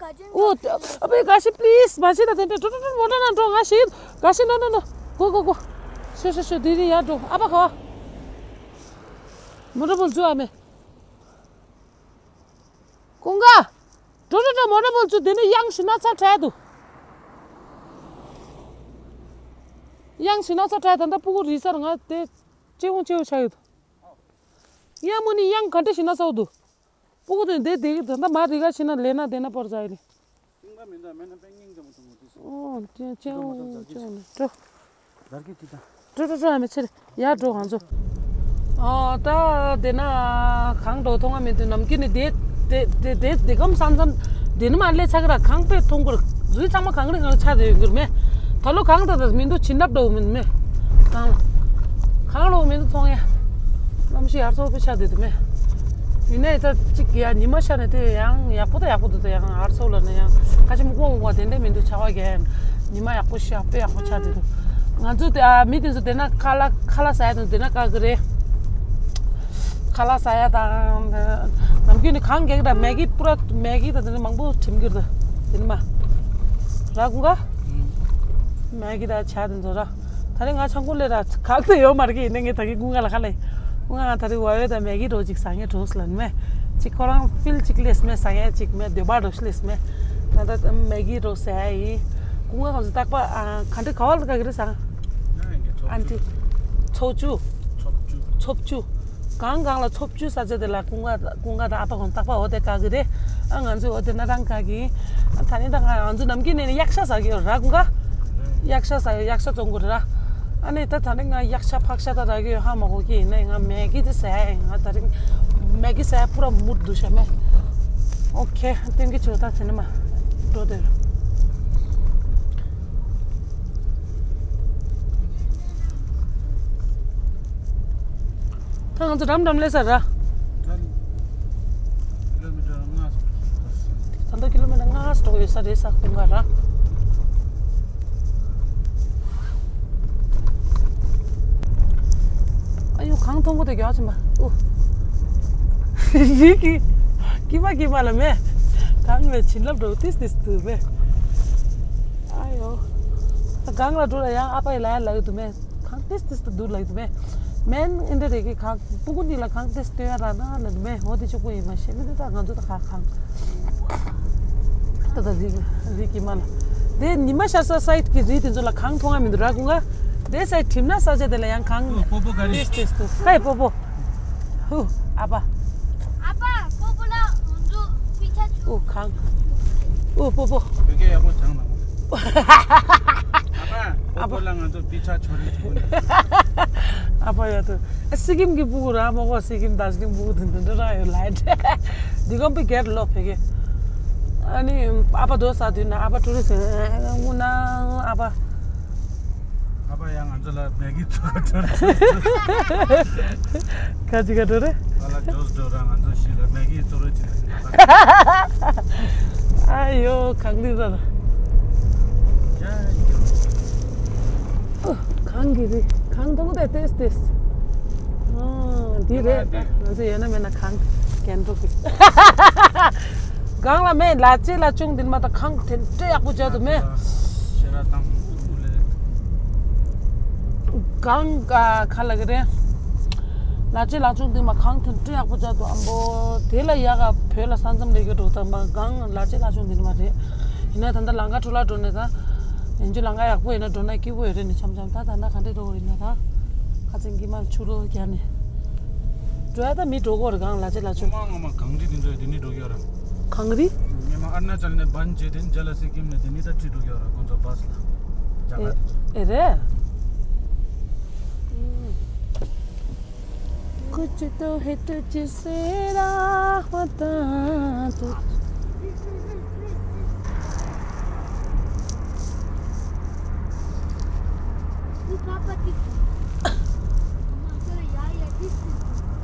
ཨོ་ཨ་པའི་དགའ་ཤི་པི་ལིས་མ་བྱེད་ད། དེ་འདྲ་འགྲོ་འགྲོ་འགྲོ་མོ་ཊ་ནང་འགྲོ། ང་ཞིག་དགའ་ཤི་ནོ་ནོ་ནོ། གོ་གོ་གོ། ཤོ་ཤོ་ཤོ་དེ་རིང་ཡར་འགྲོ། ཨ་པ་ག་བ། མོ་ཊ་བུ་འཛུལ་ཨ་མེ། ཀུན་དགའ། འགྲོ་འགྲོ་འགྲོ་མོ་ཊ་བུ་འཛུལ། དེ་ནས་གཡང་ཞིག་ན་ཚ་དྲག་འདུག་གཡང་ཞིག་ན་ཚ་དྲག་ད་ལྟ་སྤུ་གུ་རིལ་སར་ང་དེ་ལྕེ་འུ་ལྕེ་འུ་ཆགས་ཡོད་དོ། གཡང་མོ་ནི་གཡང་ག་འདྲ་ཞིག་ན་ཚ་འདུག་སྤུ་གུ་དེ་འདི་དེ་གི་ད་ལྟ་མ་རི་ག་ཕྱིན་ན་ལས་ན་དེ་ན་པོར་ཟ་ཡི་རེད། ཏིང་པ་མི་འདུག་མེད་ན་པེ་སྙིང་རྗེ་མོ་ཐུང་མོ་དེ་སོང་། ཨོ་དེ་ཅེའུ་ཅེའུ་ནི་འགྲོ། དར་གི་ཅི་ད། འགྲོ་འགྲོ་འགྲོ་ཨ་མི་ཚེ་རེ་ཡར་འགྲོ་ང་ཚོ། ཨོ་ད་དེ་ན་གང་འགྲོ་ཐོང་ང་མི་འདུག་ནམ་རྒྱུན་ནི་དེ་དེ་དེ་དེ་དེ་གམ་སང་ཙམ་དེ་ནི་མ་ལས་ཚ་གི་ར་གང་པེ་ཐོང་གི་ར་རུས་ཚང་མ་གང་རི་གང་རི་ཆ་དེ་ཡོད་གི་ར་མེ། ད་ལོ་གང་ད་ད་མི་འདུག་བྱིན་རླབས་འགྲོ་མི་མེ། གང་ལ་གང་ལོ་མི་འདུག་ཐོང་ཡ། གནམ་གཤིས་ཡར་སོ་པེ་ཆ་དེ་དུ་མེ། ཡིན་ནའི་ད་ཅིག་ཡ་ཉི་མ་ཤར་ནས་དེ་ཡང་ཡག་པོ་ད་ཡག་པོ་འདུག་ད་ཡང་ཨར་སོ་ལ་ནི་ཡང་ཁ་ཆེ་མུག་པོ་འོང་བ་དེ་འདྲ་མི་འདུག་ཆར་པ་རྒྱག་ཉི་མ་ཡག་པོ་ཤར་དཔེ་ཡག་པོ་ཆགས་དེ་འདུག་ང་ཚོ་དེ་ཨ་མི་དེ་ཚོ་དེ་ན་ཁ་ལག་ཁ་ལག་ཟ་ཡ་དང་དེ་ན་དཀའ་གི་རེད། ཁ་ལག་ཟ་ཡ་དང་ནམ་རྒྱུན་ནི་གང་རྒྱག་ད་མེ་གི་པུ་ར་མེ་གི་ད་དེ་ན་མང་པོ་ཁྲིམས་གི་རེད་དེ་ནི་མ་ར་ཀུན་དགའ་མེ་གི་ད་ཆ་དེ་ཚོ་ར། ད་རེས་ང་ཆང་ཁུ་ལས་ར་གག་ཏུ་ཡོད་མ་རེད་ཡིན་ནའི་ངས་ད་གི་ཀུན་དགའ་ལ་ཁ་ལས། ཀུན་དགའ་ང་ད་རེས་ཝ་ཝེ་དང་མེ་གི་རོ་ཅིག་ཟ་ངེས་འགྲོ་སི་ལན་མེ། ཅིག་ཁོ་རང་ཕིལ་ཅིག་ལེས་མེ་ཟ་ངེས་ཅིག་མེ་འདོད་པ་འགྲོ་ཤི་ལེས་མེ། ད་ད་མེ་གི་རོ་ཟ་ཡ་ཡིན། ཀུན་དགའ་ཁོང་ཚོ་རྟག་པ་ཨ་ག་འདྲ་ག་བ་ལ་ག་གི་རེད་ཟ། ཨན་ཏི། ཚོགས་ཆུ། ཚོགས་ཆུ། གང་གང་ལ་ཚོགས་ཆུ་ས་ཆ་དེ་ལ་ཀུན་དགའ་ཀུན་དགའ་དང་ཨ་ཕ་ཁོང་རྟག་པ་འོ་དེ་ག་གི་རེད། ཨ་ང་ཚོ་འོ་དེ་ན་རང་ག་གི། ཨ་ད་ནི་ད་ང་ང་ཚོ་ནམ་རྒྱུན་ནས་ནི་གཡག་ཤ་ཟ་གི་ཡོད་ར་ཀུན་དགའ། གཡག་ཤ་ཟ་ཡོད་གཡག་ཤ་བཙོང་དགོས་ར། ཨ་ནི་ད་ད་ནི་ང་གཡག་ཤ་ཕག་ཤ་ད་ར་གི་ཡོད་ཧ་མ་གོ་གི་ཡིན་ནའི་ང་མེ་གི་དེ་ཟ་ཡ་ཡིན། ང་ད་རིང་མེ་གི་ཟ་ཡ་པུ་ར་མུར་འདུག་ཤ་མེ། ཨོ་ཁེ་སྟོན་གི་ཆོ་ད་དེ་ནི་མ་འགྲོ་དེ་ར། ད་ང་ཚོ་འགྲམ་འགྲམ་སླེབས་ས་ར། ད་ཀི་ལོ་མི་ཊར་ལྔ་སོང་། ད་ལྟ་ཀི་ལོ་མི་ཊར་ལྔ་སོང་ཡོད་ས་རེད་ས་ཀུན་དགའ་ར། ཨ་ཡོ་གང་མཐོང་གོ་དེ་རྒྱག་ཅིན་པ་ཨུ། ཡི་གི་ཀི་མ་ཀི་མ་ལ་མེ། གང་མེ་བྱིན་རླབས་འགྲོ་ཏིས་ཏིས་དུ་མེ། ཨ་ཡོ། ད་གང་ལ་འགྲོ་ལ་ཡང་ཨ་ཕ་ཡི་ལ་ཡ་ལ་ཡོད་དུ་མེ། གང་ཏིས་ཏིས་དུ་འདུག་ལ་ཡོད་དུ་མེ། མེན་ཨིན་དྲ་རེ་གི་གང་སྤུ་གུ་གཉིས་ལ་གང་ཏིས་སྟོན་ཡ་ར་ན་ལ་དུ་མེ། འོ་དེ་ཆོག་པོ་ཡིན་མ་ཤེས་ནི་དེ་ད་ང་ཚོ་ད་ག་གང་། ད་ད་རི་རི་ཀི་མ་ལ། དེ་ཉི་མ་ཤར་ས་སའིད་ཀྱི་རི་དེ་ཚོ་ལ་གང་མཐོང་ང་མི་འདུག་ར་ཀུན་དགའ། དེ་སའིད་ཁྲིམས་ན་ས་ཆ་དེ་ལ་ཡང་གང་། ཨོ་པོ་པོ་ག་རེ། ཏེས་ཏེས་ཏུ་ཀའི་པོ་པོ། ཧུ། ཨ་པ། ཨ་པ་པོ་པོ་ལ་འོན་ཚོ་པི་ཆ་ཆུ། ཨུ་གང་། ཨུ་པོ་པོ། བོད་སྐད་ཡག་པོ་སྦྱང་དང་། ཨ་པ། ཨ་པ། པོ་པོ་ལ་ང་ཚོ་པི་ཆ་ཆོ་རེ་ཐུག་ནས། ཨ་པ་ཡ་ཏུ། ཨ་སི་ཀིམ་གི་པུ་གུ་ར་མོ་གོ་སི་ཀིམ་དར་ཇི་ལིང་པུ་གུ་དུ་འདི་འདྲ་ར་ཡོད་ལ་ཡ་འདྲེ། འདི་གོམ་པི་གེར་ལོ་ཕེ་གེ། ཨ་ནི་ཨ་པ་དོ་ས་དུས་ན་ཨ་པ་ཊུ་རི་སི་ངུ་ན་ཨ་པ། ཨ་ཕ་ཡང་ང་ཚོ་ལ་མེ་གི་བཙོ་ག་འགྲོ་རེད། ཁ་ཅིག་ག་འགྲོ་རེད། ང་ལ་ཇོས་འགྲོ་ར་ང་ཚོ་ཞིག་ལ་མེ་གི་བཙོ་རོགས་བྱེད་རེད། ཨ་ཡོ་གང་འདི་ད། ཡ་ཡོ། གང་གི་རེད་གང་མཐོང་དེ་ཏེས་ཏེས། ཨ་འདི་རེད་ང་ཚོ་ཡོད་ན་མེད་ན་གང་། གན་འགྲོ་གི། གང་ལ་མེད་ལ་ཅེ་ལ་ཅུང་འདིན་མ་ད་ཁང་དེ་འདྲ་ཡག་པོ་བྱ་དུ་མེད། ཤེ་ར་དང་ལེ། གང་ག་ཁ་ལ་གི་རེད། ལ་ཅེ་ལ་ཅུང་འདིན་མ་ཁང་དེ་འདྲ་ཡག་པོ་བྱ་དུ་ཨམ་པོ་དེ་ལ་ཡག་ག་བོད་ལ་ས་མཚམས་ལས་གི་འགྲོ་དང་མ་གང་ལ་ཅེ་ལ་ཅུང་འདིན་མ་རེད། ཡིན་ན་ད་ལྟ་ལང་ཀ་འཕྲུ་ལ་འགྲོ་ནས་ད། ཡིན་རྒྱུ་ལང་ཀ་ཡག་པོ་ཡིན་ན་འགྲོ་ན་སྐྱིད་པོ་ཡོད་རེད་ནི་འཆམ་འཆམ་ད་ད་ལྟ་ག་འདྲས་འགྲོ་གི་ཡིན་ན་ད། ཁ་ཚིག་གི་མར་ཆུ་རོ་རྒྱག་ནས། འགྲོ་ཡ་ད་མི་འགྲོ་གོ་རེ་གང་ལ་ཅེ་ལ་ཅུང་། ངོ་མ་གངས་རི་དེ་འདྲ་དེ་ནི་འགྲོ་གི་ཡོད་ར། གངས་རི། ངས་མ་ཨར་ན་ཅལ་ནས་བན་ཇེ་དེན་ཇ་ལ་སི་ཀིམ་ནས་དེ་ནི་ད་ཁྲིད་འགྲོ་གི་ཡོད་ར་ཁོང་ཚོ་བ་སི་ལ། རྒྱ་གར་དེ་ཚོ། ཨེ་རེད། कुछ तो है तुझसे राहता तू।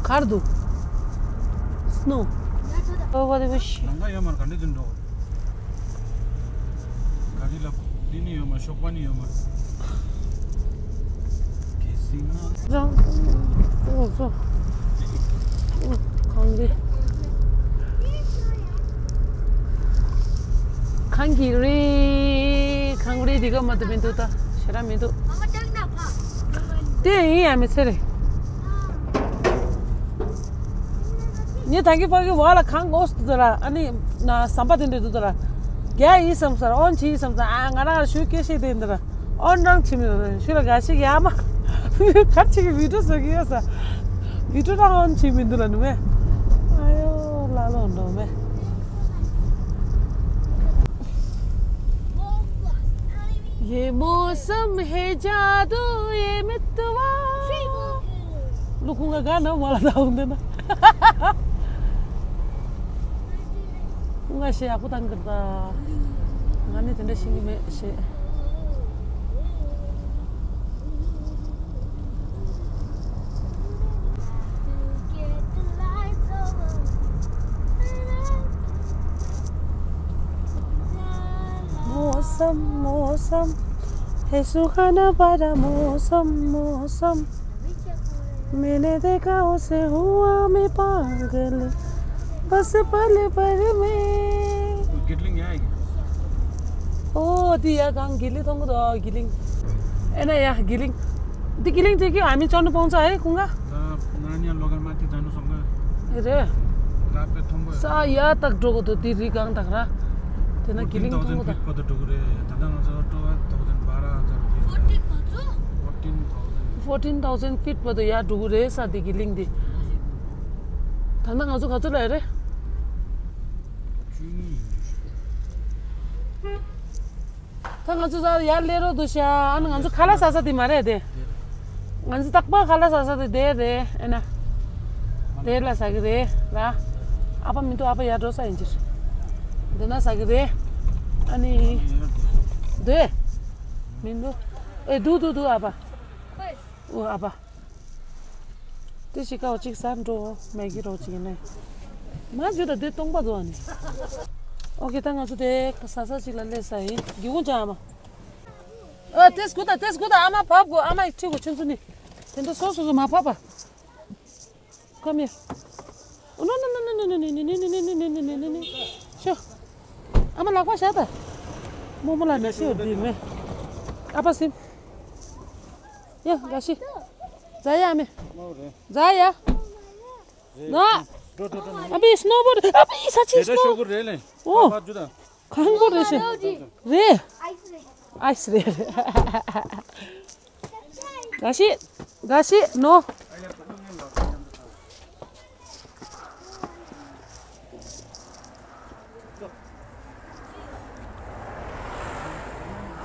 कर दो। स्नो। तो वो देखो श- ལམ་ཁ་ཡོད་མ་རེད་ག་འདྲ་འཛིན་འགྲོ། ག་རི་ལ་འདི་ནི་ཡོད་མ་ཤོག་པ་ནི་ཡོད་མ། གལ་སྲིད་ན། ཨོ་ཙོ། ཨོ་གངས་རི། གངས་ཀྱི་རི། གངས་རི་འདི་ག་མ་དུ་མི་འདུག་ད་ཞེ་དྲག་མི་འདུག་དེ་ཡིན་ཡ་མི་ཚེ་རེད། ངས་ད་གིན་ཕ་གི་བ་ལ་གངས་ངོས་སུ་འདུག་ད་ར་ཨ་ནི་ན་ཟམ་པ་དེ་འདྲ་འདུག་ད་ར། རྒྱ་ཡིན་བསམ་ས་ར་ཨོན་ཆི་ཡིན་བསམ་ས་ཨ་ང་རང་ཞུ་སྐད་ཤེས་དེ་འདི་ར། ཨོན་རང་ཆི་མི་ར་ཞུ་ལ་ག་ཤི་ཡ་མ། ག་ཅི་གི་བི་ཏྲུ་བཟོ་གི་ཡོད་ས། བི་ཏྲུ་རང་ཨོན་ཆི་མི་འདུག་ལ་ནུ་མེ། ཨ་ཡོ་ལ་ལོ་འགྲོ་མེ། ये मौसम है जादू ये मितवा। लुकुंगा गाना वाला था उनने ना। उंगा शे आपको तंग करता। गाने तंडे शिंग में शे। मौसम मौसम है सुहाना भरा मौसम मौसम मैंने देखा उसे हुआ मैं पागल बस पल भर में। ཨོ་དེ་ཡ་གང་གི་ལི་ཐོང་གི་དོ་གི་ལིང་། ཨེ་ན་ཡ་གི་ལིང་། འདི་གི་ལིང་དེ་གི་ཨ་མི་ཅོ་ནི་པོང་ཙ་ཨེ་ཁུང་ག་ད་ན་ནི་ལོ་གར་མ་ཏི་ཛ་ནུ་སོང་ག་ཨེ་རེད། ད་པེ་ཐོང་ག་ས་ཡ་ཏག་འགྲོ་གི་དོ་དེ་རི་གང་ཏག་ར། དེ་ན་གི་ལིང་ཐོང་གི་དོ། ཕིཊ་བར་དུ་འགྲོ་གི་རེད། ད་ལྟ་ང་ཚོ་ཊུ་ཝེལ་ཐའུ་ཛན་བར་ཧ་ཛར་ཕིཊ། ཕོར་ཊིན་ཐའུ་ཛན། ཕོར་ཊིན་ཐའུ་ཛན་ཕིཊ་བར་དུ་ཡ་འགྲོ་གི་རེད་ས་དེ་གི་ལིང་དེ། ད་ལྟ་ང་ཚོ་ག་ཚོད་ལ་ཡོད་རེད། ད་ང་ཚོ་ས་ཡར་སླེབས་རོགས་འདུག་ཤག་ཨ་ནི་ང་ཚོ་ཁ་ལག་ཟ་ས་དེ་མ་རེད་དེ། ང་ཚོ་རྟག་པར་ཁ་ལག་ཟ་ས་དེ་དེ་རེད་ཨེ་ན། དེ་ལ་ཟ་གི་རེད་ར། ཨ་ཕ་མི་འདུག་ཨ་ཕ་ཡར་འགྲོ་ས་ཡིན་ཕྱིར། འདི་ན་ཟ་གི་རེད། ཨ་ནི། འདི། མི་འདུག་ཨེ་འདུག་འདུག་འདུག་ཨ་ཕ། ཨོ་ཨ་ཕ། དེ་ཞིག་ཀའོ་གཅིག་ཟ་འགྲོ། མེ་གི་རོ་གཅིག་ནས། མ་འཇུ་ད་དེ་སྟོང་པ་འདུག་ཨ་ནི། ཨོ་ཁེ་ད་ང་ཚོ་དེ་ཟ་ས་གཅིག་ལ་སླེབས་ས་ཡིན། སྒེའུ་ཁུང་ཅག་ཨ་མ། ཨ་ཏེས་གུ་ད་ཏེས་གུ་ད་ཨ་མ་བབ་གོ་ཨ་མ་ཡིག་ཁྲི་གོ་ཆུན་ཚུ་ནི། དེ་འདྲ་སོ་སོ་སོ་མ་བབ་པ། Come here. Oh, no, no, no, no, no, no, no, no, no, no, no, no, no, no, no, no. Sure. ཨ་མ་ལག་པ་བཞག་ད། རྨོ་མོ་ལ་ནི་ཤི་བ་འདི་མེད། ཨ་ཕ་སིམ། ཡ་ག་ཤི། ཛ་ཡ་མེ། ཛ་ཡ། ན། འགྲོ་འགྲོ་འགྲོ། ཨ་བི་སྣོ་བོར་ཨ་བི་ས་ཆི་དེ་འདྲ་སྣོ། ཤོག་གུ་རེད་ལེ། ཨོ། ཕ་ཕ་ཇུ་ད། གང་པོ་རེད་ཤི། རེད། ཨའི་སི་རེད། ག་ཤི། ག་ཤི་ནོ།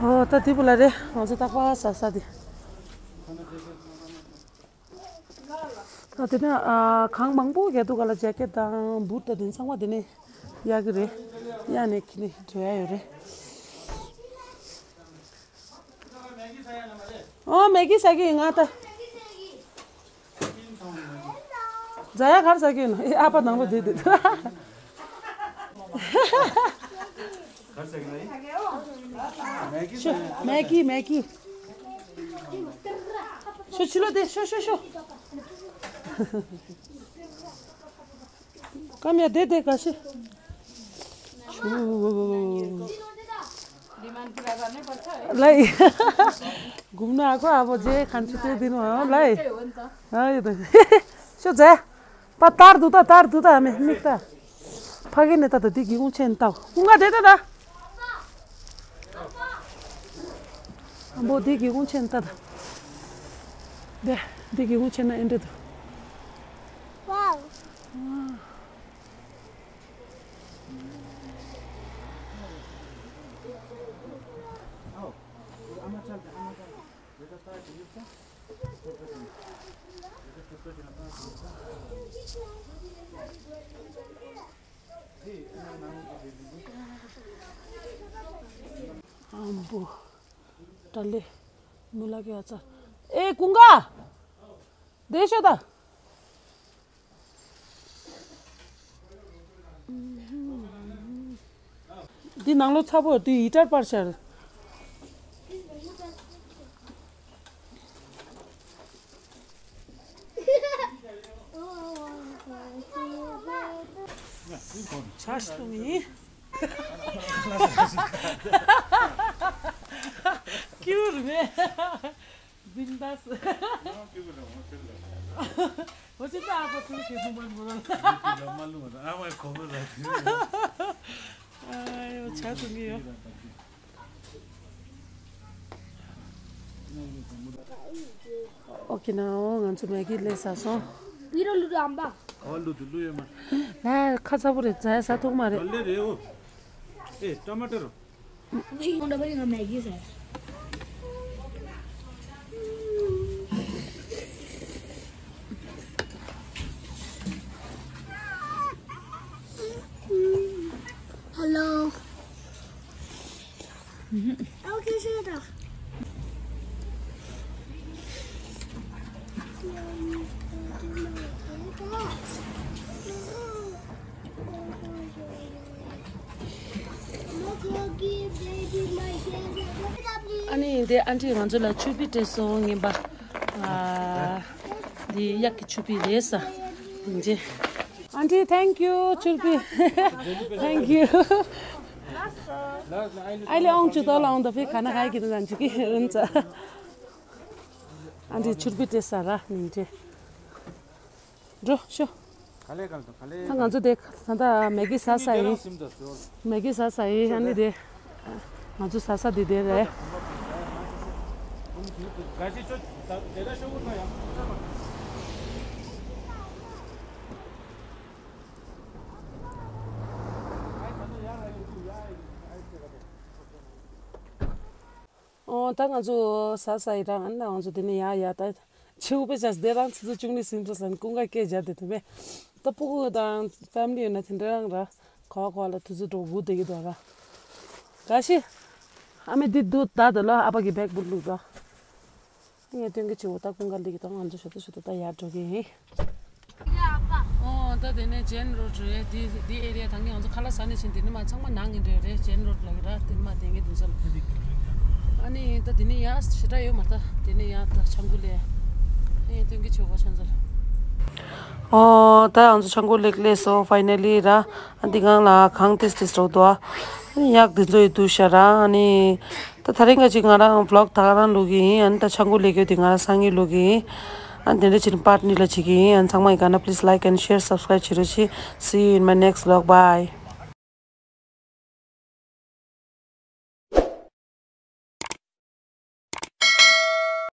ཧོ་ད་དེ་བུ་ལ་རེད་ང་ཚོ་རྟག་པར་ཟ་ས་དེ། ད་དེ་ན་ཨ་གང་མང་པོ་རྒྱག་འདུག་ག་ལ་ཇེ་ཀེ་ཊི་དང་བུ་ཊི་དང་དེ་ཚང་མ་དེ་ནས་གཡར་གི་རེད། གཡར་ནས་ཁྱེར་ནས་འགྲོ་ཡ་ཡོད་རེད། ཨོ་མེ་གི་ཟ་གི་ཡིན་ང་ད། ཛ་ཡ་གར་ཟ་གི་ཡིན་ཨ་ཕ་ནང་ལོ་བསྡད་བསྡད། ཤོ་མེ་གི་མེ་གི། ཤོ་ཕྱི་ལོགས་བསྡད་ཤོ་ཤོ་ཤོ། ཀམ་ཡ་དེ་དེ་ག་ཤི། ལའི། གུམ་ན་ཨ་ཁོ་ཨ་བོ་ཇེ་ཁན་ཆུ་ཏེ་དི་ནོ་ཨ་ལའི། ཨ་ཡོད་དེ། ཤོ་ཛེ། པ་ཏར་དུ་ཏ་ཏར་དུ་ཏ་མེ་མིག་ཏ། ཕ་གི་ནེ་ཏ་ཏ་དི་གི་གུང་ཆེན་ཏའོ། གུང་ག་དེ་ཏ་ཏ། ཨ་བོ་དི་གི་གུང་ཆེན་ཏ་ཏ། དེ་དི་གི་གུང་ཆེན་ན་ཨེ་འདྲེ་དུ། ཝའོ། ཨམ་བུ། ཏྲ་ལེ། མུ་ལ་གི་ཨ་ཙ། ཨེ་ཀུང་ག། དེ་ཤོད་ད། འདི་ནང་ལོ་ཚ་པོ་དུས་ཡི་ཏར་པར་ཤར། ཆ་ཞིག་ཏུ་མི། ཀྱུར་མེ། བིན་དཱས། ཨོ་ཅི་ད་ཨ་ཁོ་ཚུར་ཁྱེར་ཐུབ་མ་འགྲོ་ལ། མ་ལུས་མ་རེད། ཨ་མའི་གོ་བོ་ར་དེ། ཨ་ཡོ་ཆ་ཚང་གི་ཡོ། ཨོ་ཁེ་ན་ཨོ་ང་ཚོ་མེ་གི་ལས་ས་སོང་། ཨི་རོ་ལུ་རུ་ཨམ་པ། ཨོ་ལུ་དུ་ལུ་ཡོད་མ། ན་ཁ་ཚ་པོ་རེད། ཛ་ས་ཐོག་མ་རེད། ལ་ལེ་རེད་ཨོ། ཨེ་ཊ་མ་ཊ་རོ། Hello. Okay, shut up. ཨ་ནི་འདི་ཨན་ཊི་ང་ཚོ་ལ་ཆུ་བི་སྤྲད་སོང་ངན་པ། ཨ། འདི་གཡག་གི་ཆུ་བི་རེད་ས། འདི། ཨན་ཊི་thank you ཆུ་བི། Thank you. ཨ་ལེ་ཨོང་ཆུ་ཏོ་ལ་ཨོང་ད་ཕི་ཁ་ན་ཁ་གི་ན་ཅི་གི་རུན་ཙ། ཨན་ཊི་ཆུ་བི་སྤྲད་ས་ར་ནི་འདི། འགྲོ་ཤོ། ག་ལེ་ག་ལེ་ག་ལེ། ད་ང་ཚོ་དེ་ད་ད་མེ་གི་ཟ་ས་ཡིན། མེ་གི་ཟ་ས་ཡིན། ཨ་ནི་དེ་ང་ཚོ་ཟ་ས་དེ་དེ་རེད། ཨོ་ད་ང་ཚོ་ཟ་ས་ཡི་རང་ཨ་ནི་ང་ཚོ་དེ་ནས་ཡར་ཡར་ད་ཆེའུ་པེ་ཅག་དེ་རང་ཆུ་ཚོད་བཅུ་གཉིས་ཟིན་ཚོ་ཟན་ཀུན་དགའ་སྐད་རྒྱག་དེ་དུ་མེ། ད་སྤུ་གུ་དང་ཕེ་མི་ལི་ཡོད་ན་དེ་འདྲ་རང་ར་ག་བ་ག་བ་ལ་དུས་ཚོད་འགྲོ་སྒུག་བསྡད་ཀྱི་འདུག་ར། ག་ཤི། ཨ་མེ་འདི་འདུག་ད་དེ་ལ་ཨ་ཕ་གི་བེག་བུ་ལུག་ར། ངས་སྟོན་གྱི་བྱེད་འོ་ད་ཀུན་དགའ་ལི་གི་ད་ང་ཚོ་ཞོ་ད་ཞོ་ད་ད་ཡར་འགྲོ་གི་ཡིན། ཨོ་ད་དེ་ནས་ཇེན་རོ་ཌི་རེད། དེ་དེ་ཨེ་རི་ཡ་ད་ངས་ང་ཚོ་ཁ་ལག་ཟ་ནས་ཕྱིན་དེ་ནས་མ་ཚང་མ་ནང་གི་འདྲ་རེད། ཇེན་རོ་ཌི་ལ་གི་ར་དེ་ནས་མ་དེ་ངས་དུས་ཚོད་ལ། ཨ་ནི་ད་དེ་ནས་ཡར་ཞེ་དྲག་ཡོད་མ་ད་དེ་ནས་ཡར་ད་ཆང་ཁུ་ལས། ཨེ་སྟོན་གྱི་བྱེད་འོ་ཆང་ཚོ་ལ། ཨོ་ད་ང་ཚོ་ཆང་ཁུ་ལེགས་ལས་སོ་ཕའི་ནལ་ལི་ར། ཨ་འདི་གང་ལ་གང་ཏིས་ཏིས་རོ་དོ། ཨ་ནི་གཡག་འདི་ཚོ་ཡི་དུ་ཤ་ར། ཨ་ནི། ད་ད་རིང་ག་ཅིག་ང་རང་ཝི་ལོག་ད་ག་རང་ལུག་གི་ཡིན། ཨ་ནི་ད་ཆང་ཁུ་ལེགས་ཡོད་དེ་ང་རང་སང་ཉིན་ལུག་གི་ཡིན། ཨ་ནི་དེ་འདྲ་ཅིག་པར་ཊི་ནི་ལ་བྱེད་ཀྱི་ཡིན། ཨ་ནི་ཚང་མ་ཡི་ག་ན་please like and share subscribe བྱེད་རོགས་གྱིས། See you in my next vlog. Bye.